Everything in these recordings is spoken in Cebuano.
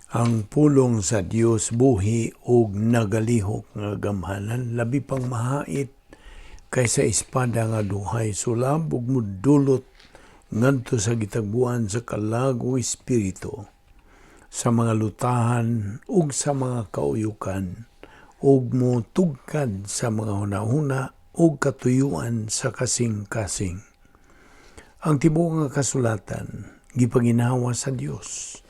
Ang pulong sa Dios buhi ug nagalihok nga gamhanan, labi pang mahait kaysa espada nga duhay sulab ug mudulot ngadto sa gitagbuan sa kalag ug espiritu, sa mga lutahan ug sa mga kauyukan, ug motugkad sa mga hunahuna ug katuyuan sa kasing-kasing. Ang tibuok nga kasulatan gipaginhawa sa Dios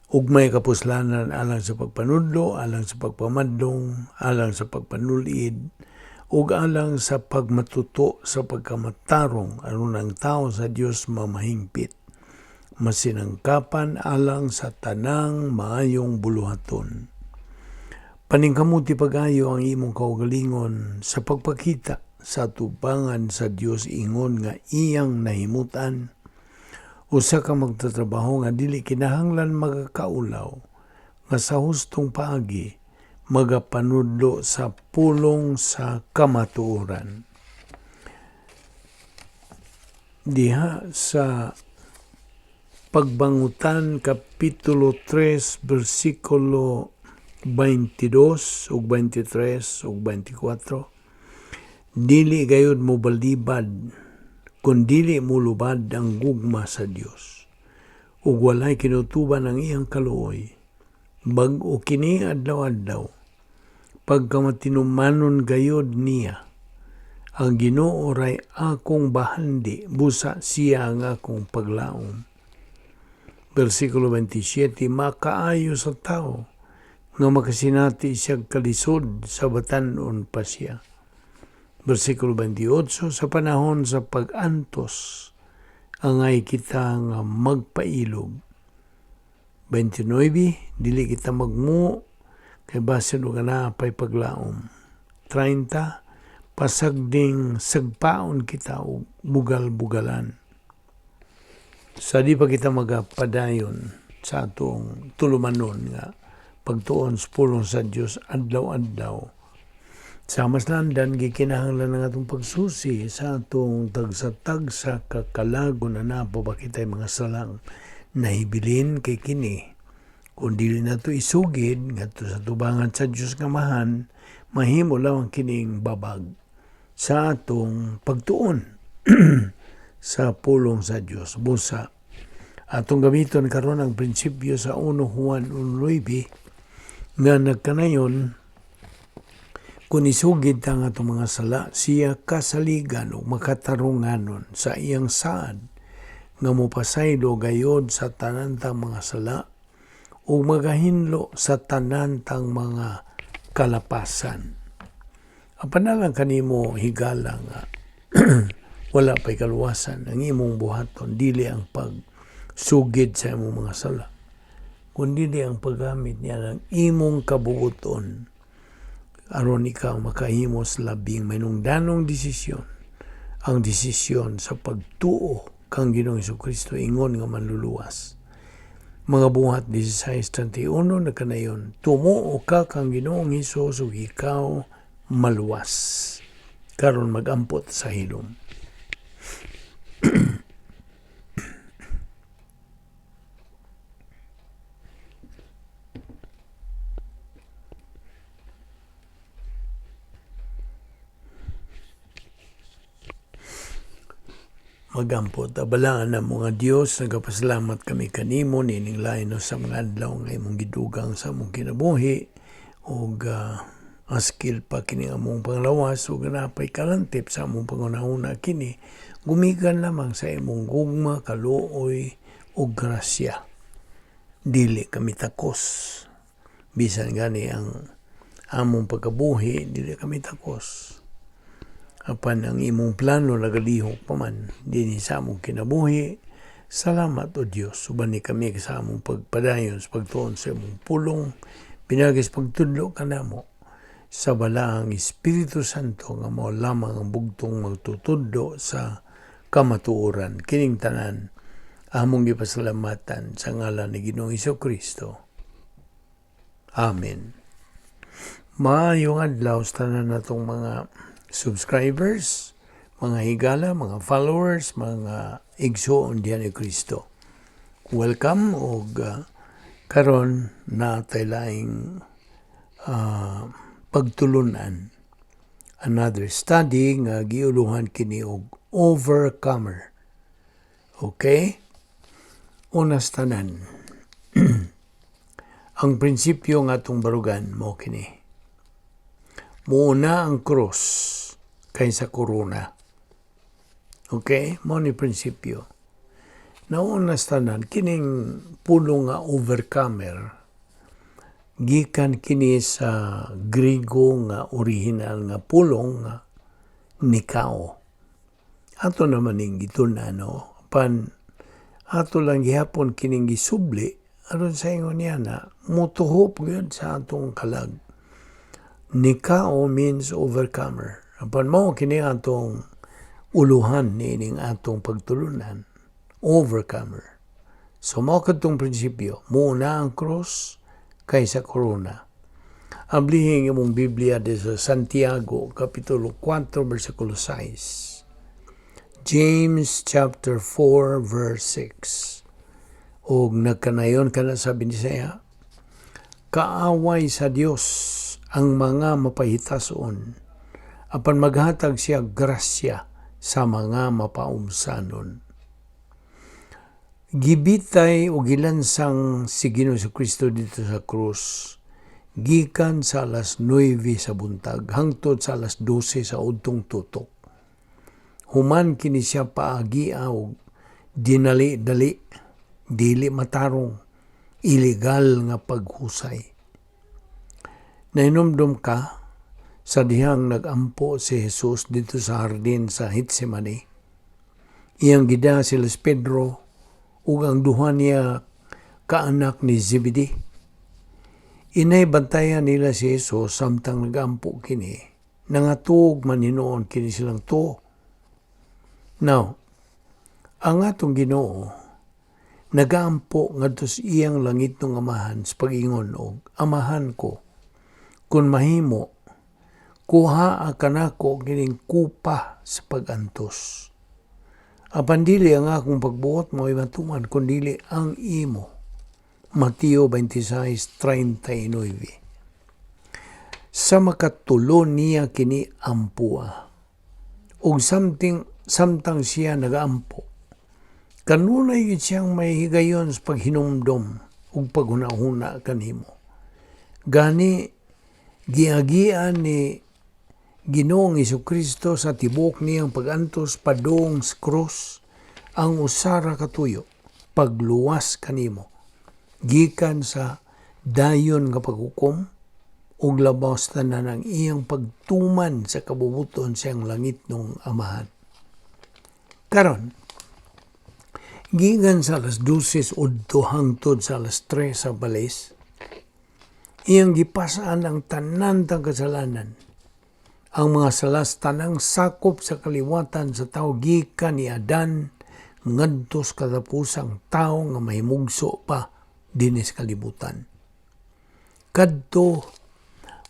ug may kapuslanan alang sa pagpanudlo, alang sa pagpamadlong, alang sa pagpanulid, ug alang sa pagmatuto sa pagkamatarong aron ang tao sa Dios mamahingpit, masinangkapan alang sa tanang maayong buluhaton. Paningkamuti pag-ayo ang imong kaugalingon sa pagpakita sa tubangan sa Dios ingon nga iyang nahimutan, usa ka magtatrabaho nga dili kinahanglan magakaulaw, nga sa hustong paagi magapanudlo sa pulong sa kamatuoran. Diha sa Pagbangutan Kapitulo 3 versikulo 22 ug 23 ug 24, dili gayud mo balibad kun dili molubad ang gugma sa Dios ug walay kinutuban ang iyang kaluoy. Bag-o kini adlaw-adlaw, pagkamatinumanon gayod niya. Ang Ginoo ray akong bahandi, busa siya ang akong paglaom. Versikulo 27, makaayo sa tao nga makasinati siya kalisod sa batan-on pa siya. Versikulo 28, sa panahon sa pag-antos, angay kita nga magpailob. 29, dili kita magmuo, kay basin og naa pay paglaom. 30, pasagding sagpaon kita og bugal-bugalan. Sa di pa kita magapadayon sa atong tulumanon nga pagtuon sa pulong sa Dios adlaw-adlaw, sa mas landan gikinahanglan ang atong pagsusi sa atong tagsa-tagsa kakalago na napo ba kita'y mga salang nahibilin kay kini. Kung dili nato isugid ngadto sa tubangan sa Dios nga Amahan, mahimo lamang kining babag sa atong pagtuon sa pulong sa Dios. Busa atong gamiton karon ang prinsipyo sa 1 Juan 1:9 nga nagkanayon, kung isugid ta ang atong mga sala, siya kasaligan ug makatarunganon sa iyang saad nga mopasaylo gayod sa tanan tang mga sala ug magahinlo sa tanan tang mga kalapasan. Apan lang kanimo higala nga wala pa'y kaluwasan ang imong buhaton, dili ang pagsugid sa imong mga sala, kundi ang paggamit niya ng imong kabuoton aron ikaw makahimo sa labing mainungdanong desisyon, ang desisyon sa pagtuo kang Ginoong Kristo ingon nga manluluwas. Mga Buhat 16:31 nagkanayon, tumuo ka kang Ginoong Hesus ug ikaw maluwas. Karon magampot sa hilom. Magampot. Abalaan na mga Dios, nagapasalamat kami kanimo nining lain sa mga adlaw nga imong gidugang sa among kinabuhi ug askil pa kini among panglawas ug napay kalantip sa among pangunahuna kini gumikan lamang sa imong gugma, kaluoy ug grasya. Dili kami takos. Bisan gani ang among pagkabuhi, dili kami takos. Apan ang imong plano nagalihok pa man dinhi sa among kinabuhi. Salamat, O Dios. Uban ni kami sa among pagpadayon sa pagtuon sa imong pulong, pinaagi sa pagtudlo kanamo sa Balaang Espiritu Santo nga mao lamang ang bugtong magtutudlo sa kamatuoran. Kining tanan among gipasalamatan sa ngalan ni Ginoong Kristo. Amen. Maayong adlaw sa tanan natong mga subscribers, mga higala, mga followers, mga igsoon diyan ni Kristo. Welcome og Karon naa tay laing pagtulunan. Another study nga giuluhan kini og overcomer. Okay? Una sa tanan, ang prinsipyo nga atong barugan mao kini. Muuna ang krus kaysa korona. Okay? Mao ni prinsipyo. Nauna sa tanan, kining pulong nga overcomer, gikan kini sa Grigo nga original nga pulong nga nikao. Ato naman ning gitun-an, no? Pan ato lang gihapon kining gisubli aron sa ingon niya na mutuho gyud sa atong kalag. Nikao means overcomer. Apan mao kini atong uluhan niining atong pagtulunan. Overcomer. So mao kadtong prinsipyo, muuna ang cross kaysa korona. Ablihin imong Biblia di sa Santiago, Kapitulo 4, versikulo 6. James chapter 4, verse 6. Og nagkanayon kana sa Binisaya, kaaway sa Dios ang mga mapahitason, apan maghatag siya grasya sa mga mapaumsanon. Gibitay o gilansang si Ginoo Kristo didto sa krus gikan sa alas 9 sa buntag hangtod sa alas 12 sa udtong tutok. Human kini siya paagi og dinali-dali, dili matarong, illegal nga paghusay. Nahinumdum ka sa dihang nagampo si Jesus didto sa hardin sa Getsemane? Iyang gida sila si Pedro ug ang duha niya kaanak ni Zebedee. Inay bantayan nila si Jesus samtang nagampo kini. Nangatuog man hinuon kini silang tuo. Now, ang atong Ginoo nagaampo ngadto sa iyang langitnong Amahan sa pag-ingon og, "Amahan ko, kung mahimo, kuhaa kanako kining kupa sa pag-antos. Apan dili ang akong pagbuot mo'y matuman, kundili ang imo." Mateo 26:39. Sa makatulo niya kini ampua. Ug something samtang siya nagaampo, kanunay gid siyang may higayon sa paghinumdom ug paghuna-huna kanimo. Gani giagian ni Ginoong Kristo sa tibuok niyang pag-antos padung sa krus ang usa ra ka tuyo, pagluwas kanimo gikan sa dayon nga paghukom ug labaw sa tanan ang iyang pagtuman sa kabubuton sa iyang langitnong Amahan. Karon, gikan sa alas 12 udto hangtod sa alas 3 sa balis, iyang gipasaan ang tanan tang kasalanan. Ang mga salas tanang sakop sa kaliwatan sa tao gikan ni Adan ngadto sa katapusang tao nga mahimugso pa dinhi sa kalibutan. Kadto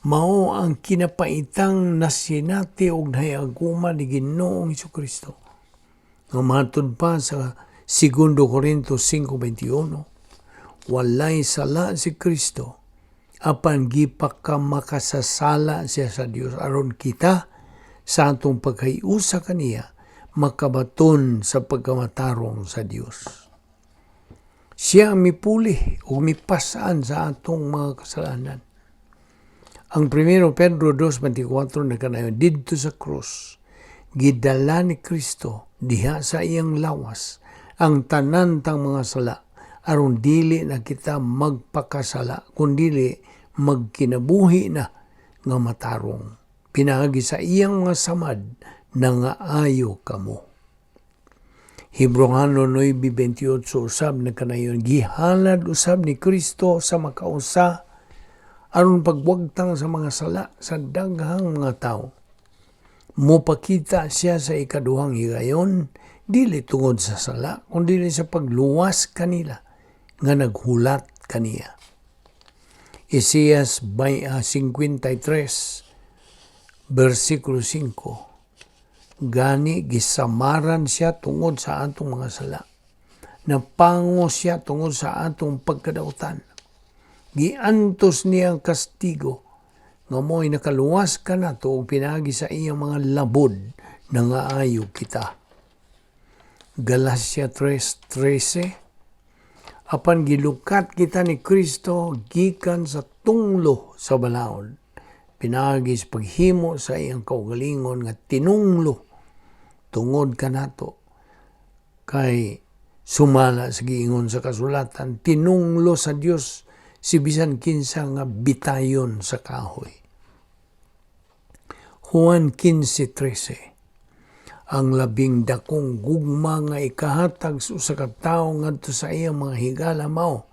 mao ang kinapaitang nasinati og nahiaguma ni Ginoong Kristo. Nga matud pa sa 2 Corinto 5:21, walay sala si Kristo apan gipakamakasasala siya sa Dios aron kita sa atong pagkahiusa kaniya makabaton sa pagkamatarong sa Dios. Siya ang mipuli ug mipasaan sa atong mga kasalanan. Ang 1 Pedro 2:24 nagkanayon, didto sa krus, gidala ni Kristo diha sa iyang lawas ang tanan tang mga sala aron dili na kita magpakasala kundili magkinabuhi na nga matarong. Pinaagi sa iyang mga samad nangaayo kamo. Hebreohano 9:28 usab nagkanayon, gihalad usab ni Kristo sa makausa aron pagwagtang sa mga sala sa daghang mga tawo. Mopakita siya sa ikaduhang higayon dili tungod sa sala kundi sa pagluwas kanila nga naghulat kaniya. Isaias 53 versikulo 5. Gani gisamaran siya tungod sa atong mga sala. Napango siya tungod sa atong pagkadautan. Giantos niya ang kastigo nga mo'y nakaluwas kanato ug pinaagi sa iyang mga labod nangaayo kita. Galacia 3:13. Apan gilukat kita ni Kristo gikan sa tunglo sa balaod pinaagi sa paghimo sa iyang kaugalingon nga tinunglo tungod kanato, kay sumala sa giingon sa kasulatan, tinunglo sa Dios si bisan kinsa nga bitayon sa kahoy. Juan 15:13. Ang labing dakong gugma nga ikahatag sa usa ka tawo ngadto sa iyang mga higala mao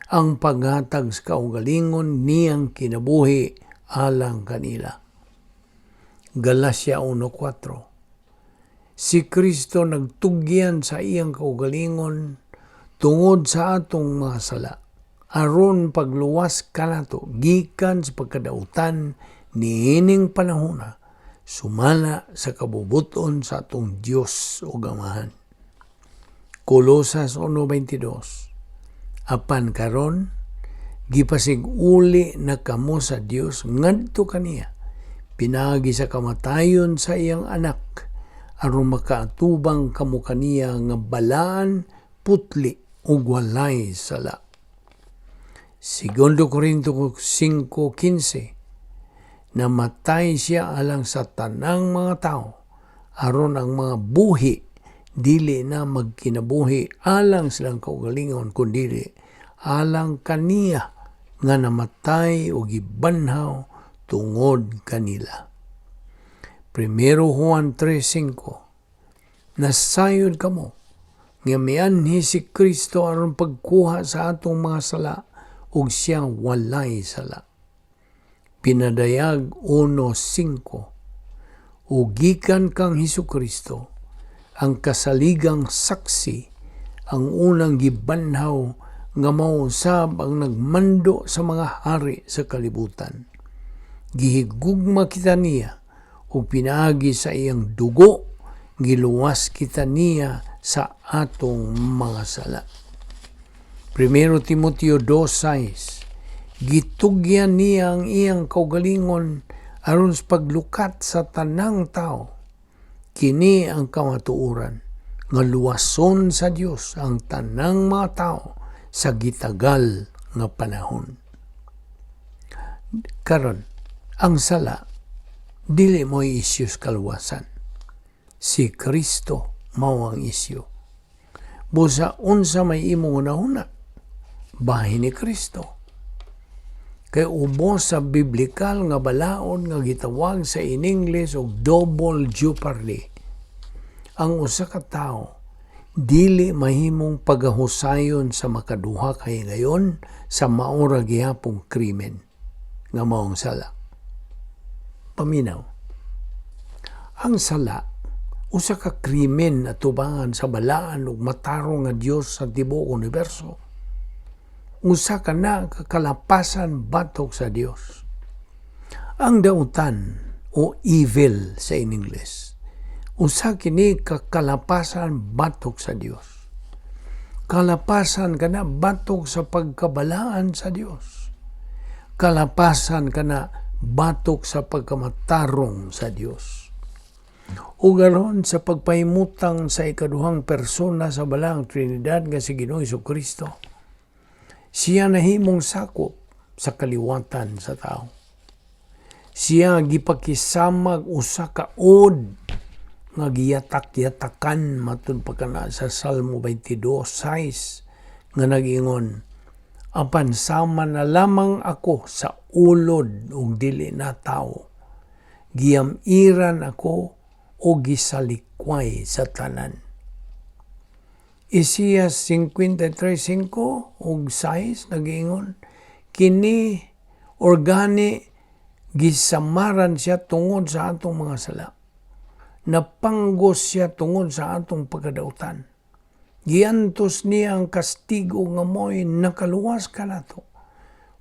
ang paghatag sa kaugalingon niyang kinabuhi alang kanila. Galacia 1:4. Si Kristo nagtugyan sa iyang kaugalingon tungod sa atong mga sala aron pagluwas kanato gikan sa pagkadautan niining panahona, sumala sa kabubuton sa atong Dios ug Amahan. Kolosas 1:22. Apan karon gipasig-uli na kamo sa Dios ngadto kaniya pinaagi sa kamatayon sa iyang anak, aron makaatubang kamo kaniya nga balaan, putli ug walay sala. Segundo Corinto 5:15. Namatay siya alang sa tanang mga tao aron ang mga buhi dili na magkinabuhi alang silang kaugalingon, kundi alang kaniya nga namatay o gibanhaw tungod kanila. Primero Juan 3:5. Nasayod kamo nga mianhi si Kristo aron pagkuha sa atong mga sala, ug siya walay sala. Pinadayag 1:5. Ug gikan kang Hesus Kristo, ang kasaligang saksi, ang unang gibanhaw nga mao usab ang nagmando sa mga hari sa kalibutan. Gihigugma kita niya ug pinaagi sa iyang dugo giluwas kita niya sa atong mga sala. Primero Timoteo 2:6. Gitugyan niya ang iyang kaugalingon aron sa paglukat sa tanang tao. Kini ang kamatuoran nga luwason sa Dios ang tanang mga tao sa gitagal nga panahon. Karon, ang sala dili mo isyu sa kaluwasan. Si Kristo mao ang isyu. Busa unsa may imong hunahuna bahin ni Kristo? Kay ubos sa biblikal nga balaod nga gitawag sa in English og double jeopardy. Ang usa ka tawo dili mahimong pagahusayon sa makaduha kay ngayon sa maura gihapong krimen nga maong sala. Paminaw. Ang sala usa ka krimen atubangan sa balaan ug matarong nga Dios sa tibuok universo. Usa ka na kakalapasan batok sa Dios. Ang dautan o evil sa in English, usa kini kakalapasan batok sa Dios. Kalapasan kana batok sa pagkabalaan sa Dios. Kalapasan kana batok sa pagkamatarong sa Dios. Ug aron sa pagpahimutang sa ikaduhang persona sa Balaang Trinidad nga si Ginoong Kristo, siya nahimong sakop sa kaliwatan sa tao. Siya gipakisamag usa ka uod nga giyatak-yatakan matud pa kana sa Salmo 22:6 nga nag-ingon, "Apan sama na lamang ako sa ulod ug dili na tawo. Giyamiran ako o gisalikway sa tanan." Isaias 53:5 ug 6 nag-ingon, "Kini organi gisamaran siya tungod sa atong mga sala. Napanggos siya tungod sa atong pagkadautan. Giantos niya ang kastigo nga mo'y nakaluwas kanato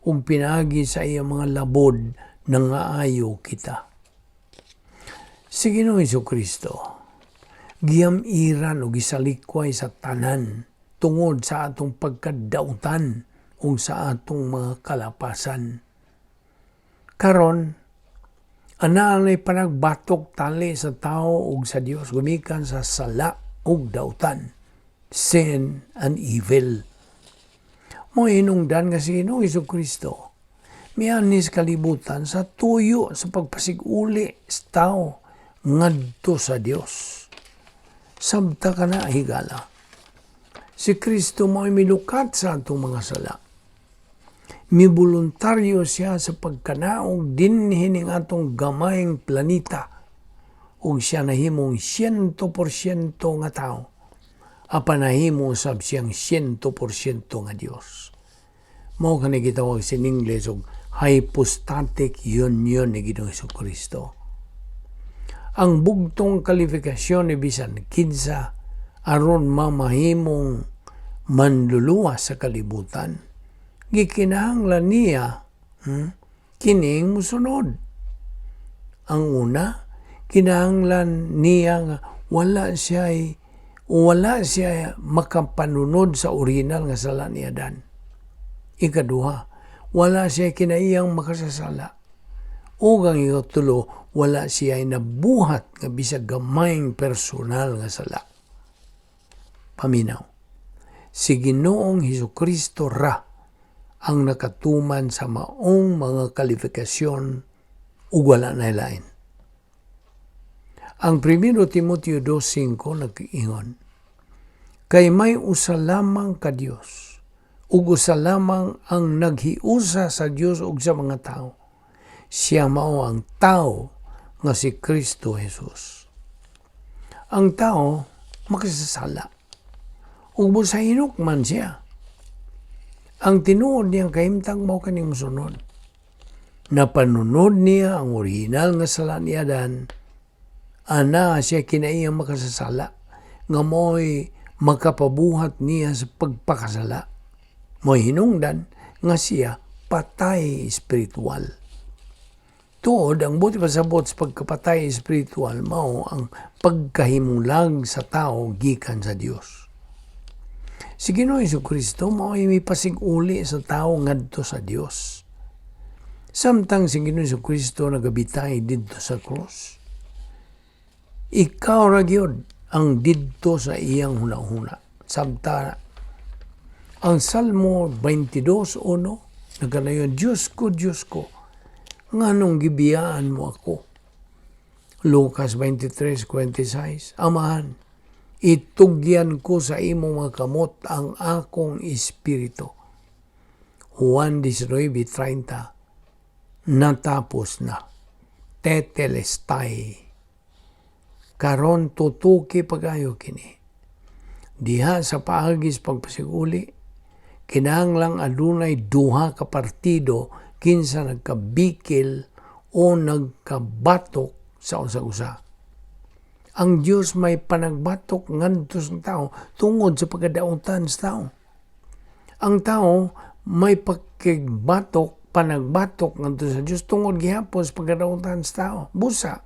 ug pinaagi sa iyang mga labod nangaayo kita." Si Ginoong Kristo giyamiran o gisalikway sa tanan tungod sa atong pagkadautan ug ug sa atong mga kalapasan. Karon, anaa nay panagbatok tali sa tao ug sa Dios gumikan sa sala ug dautan, sin and evil. Mao hinungdan nga si Ginoong Kristo mianhi sa kalibutan sa tuyo sa pagpasig-uli sa tao ngadto sa Dios. Sabta ka na, higala. Si Kristo mo'y milukat sa atong mga sala. Miboluntaryo siya sa pagkanaog dinhi ning atong gamayng planeta ug siya nahimong 100% nga tao, apan nahimo sab siyang 100% nga Dios. Mao kani gitawag sa Ingles og hypostatic union ni Ginoong Kristo. Ang bugtong kalifikasyon ni bisan kinsa aron mamahimong manluluwas sa kalibutan, gikinahanglan niya kining musunod. Ang una, kinahanglan niya nga wala siya makapanunod sa original nga sala ni Adan. Ikaduha, wala siya kinaiyang makasasala. Ug ang ikatulo, wala siya nabuhat nga bisag gamayng personal nga sala. Paminaw. Si Ginoong Hesus Kristo ra ang nakatuman sa maong mga kalifikasyon ug wala na lain. Ang 1 Timoteo 2:5 nag-ingon, "Kay may usa lamang ka Dios, ug usa lamang ang naghiusa sa Dios ug sa mga tao. Siya mao ang tao nga si Kristo Jesus." Ang tao makasasala. Ug busa hinok man siya. Ang tinuod niyang kahimtang mao kaning mosunod. Napanunod niya ang original nga sala ni Adan, ana siya kinaiyang makasasala, nga mo'y makapabuhat niya sa pagpakasala. Mo'y hinungdan nga siya patay espiritual. Tuod, ang buot pasabot sa pagkapatay espiritual mao ang pagkahimulag sa tao gikan sa Dios. Si Ginoong Kristo mao may pasig-uli sa tao ngadto sa Dios. Samtang si Ginoong Kristo nagabitay didto sa krus, ikaw ra gyud ang didto sa iyang hunahuna. Sabta ang Salmo 22:1 nagkanayon, "Diyos ko, Diyos ko, nganong gibiyaan mo ako?" Lucas 23:46, "Amahan, itugyan ko sa imong mga kamot ang akong espiritu." Juan 19:30, "Natapos na. Tetelestai." Karon tutuki pagayo kini. Diha sa paagis pagpasiguli, kinahanglang adunay duha ka partido kinsa nagkabikil o nagkabatok sa usa-usa. Ang Dios may panagbatok ngadto sa tao tungod sa pagkadautan sa tao. Ang tao may pakigbatok, panagbatok ngadto sa Dios tungod gihapon sa pagkadautan sa tao. Busa,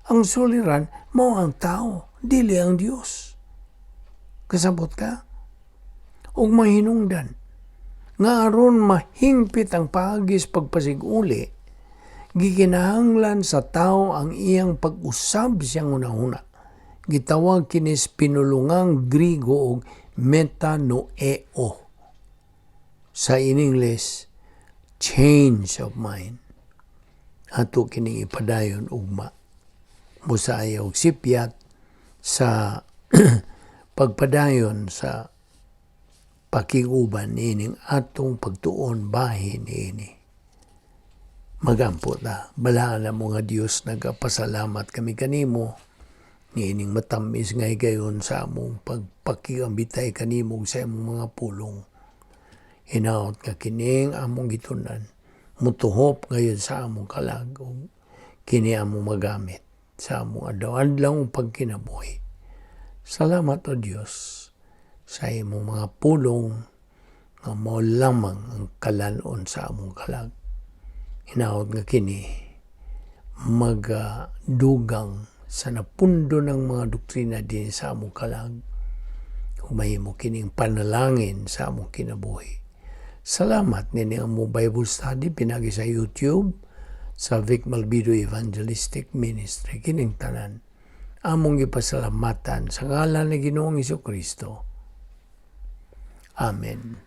ang suliran mao ang tao, dili ang Dios. Kasabot ka? Ug mahinungdan nga aron mahingpit ang paagis pagpasiguli, gikinahanglan sa tao ang iyang pag-usab siyang hunahuna. Gitawag kinis pinulungang Grigo og metanoeo. Sa in English, change of mind. Ato kining ipadayon ugma. Busa ayaw sipyat sa pagpadayon sa pakiguban niining atong pagtuon bahin niini. Magampo ta. Balaan na mo nga Dios, nagapasalamat kami kanimo niining matamis nga higayon sa among pagpakigambitay kanimo sa imong mga pulong. Hinaot nga kining among gitunan mutuhop ngayon sa among kalag ug kini among magamit sa among adlaw-adlaw pagkinabuhi. Salamat, O Dios, sa imong mga pulong nga mao lamang ang kalanon sa among kalag. Hinaot nga kini magadugang sa napundo ng mga doktrina din sa among kalag. Ug mahimo kining panalangin sa among kinabuhi. Salamat nini ang mo Bible study pinagi sa YouTube sa Vic Malbido Evangelistic Ministry. Kining tanan among gipasalamatan sa ngalan ni Ginoong Kristo. Amen.